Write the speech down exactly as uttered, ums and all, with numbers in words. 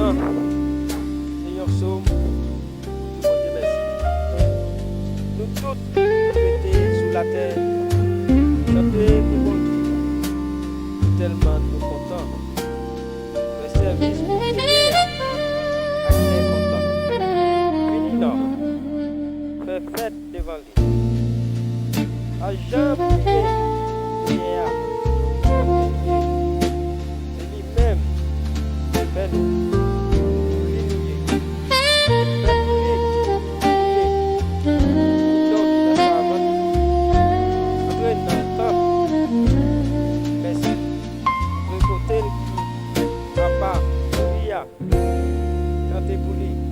Se yon sòm pou di Bondye mèsi. Nou tout nou mete sou latè, chante pou Bondye. Nou tèlman nou kontan. Fè sèvis pou Senyè a ak kè kontan. Vini non, fè fèt devan li. Pa janm bliye Senyè a, se li menm ki fè nou pou li nou ye. Fè pou li nou ye. Donk, lè sa a, ann antre nan tanp. Mèsi. Antre kote l ki Papa pou li a. Chante pou li.